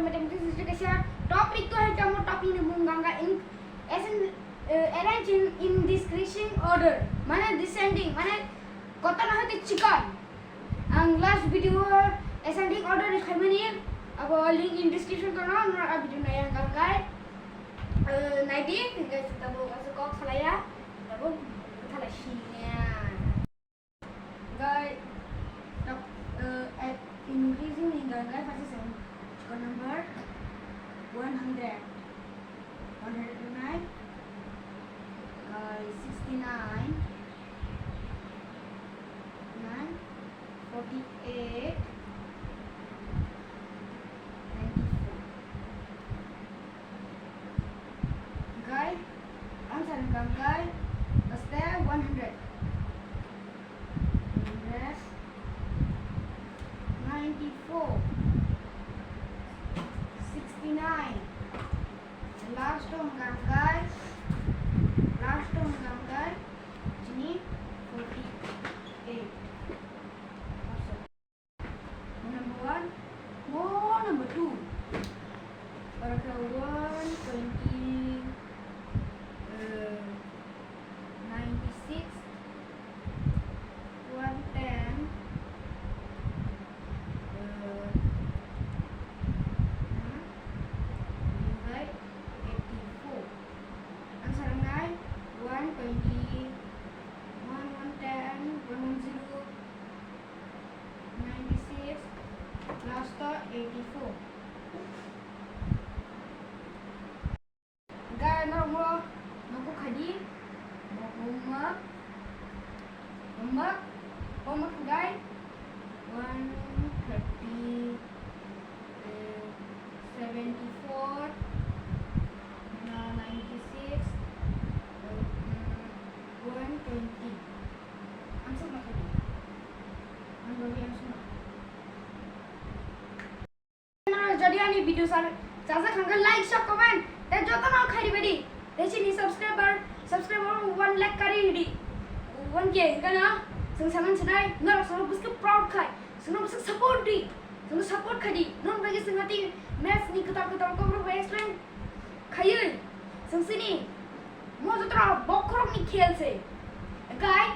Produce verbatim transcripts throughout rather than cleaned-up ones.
Mathematics history kaisa topic to hai tamo, topic ni mung ganga in, as in, uh, arrange in, in decreasing order, mane descending, mane kotor na hoite chikon. Ang last video ascending order ni khaimani, abo link in description kono, nora a video nai ang gangkai. Uh, naidi, hingke tabo kaisa kok salaya, tabo thala siya. Guy, top, uh, at increasing in the guy versus number one hundred, one hundred nine, uh, sixty-nine, nine, forty-eight, ninety-four. Guy, answer hingkha guy, step one hundred. Hundred, ninety-four, sixty-nine. Last hingkha guy, last hingkha guy, chini forty-eight. Number one, mo number two. Oro khe one twenty, uh, ninety-six, one ten, uh, hmm, divided by eighty-four. Answer ngai one twenty, one one ten, one one zero. Ninety-six plus to eighty-four. Guy, norok mo nokho khaidi. Homework. Homework. Homework guy. One thirty, eh, seventy-four, na ninety-six, eh, mm, one twenty. Ang suk na khaidi. Ang doi ang suk na. Jodi ani video sar chaja khangkha like, share, comment, tei joto no khairi badi. Tei chini subscriber, subscriber one lakh kari hidi. One K, hingkha na? Sung saman sanai, norok sung buske proud khai. Sung buske support di. Sung support khai di. Non bagi sung hati maths ni kwtal kwtal kok rok explain khaiwi. Sung sini. Mo joto bokhorok ni khel se. Guy.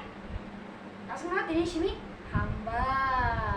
Aswkno tini simi hambai.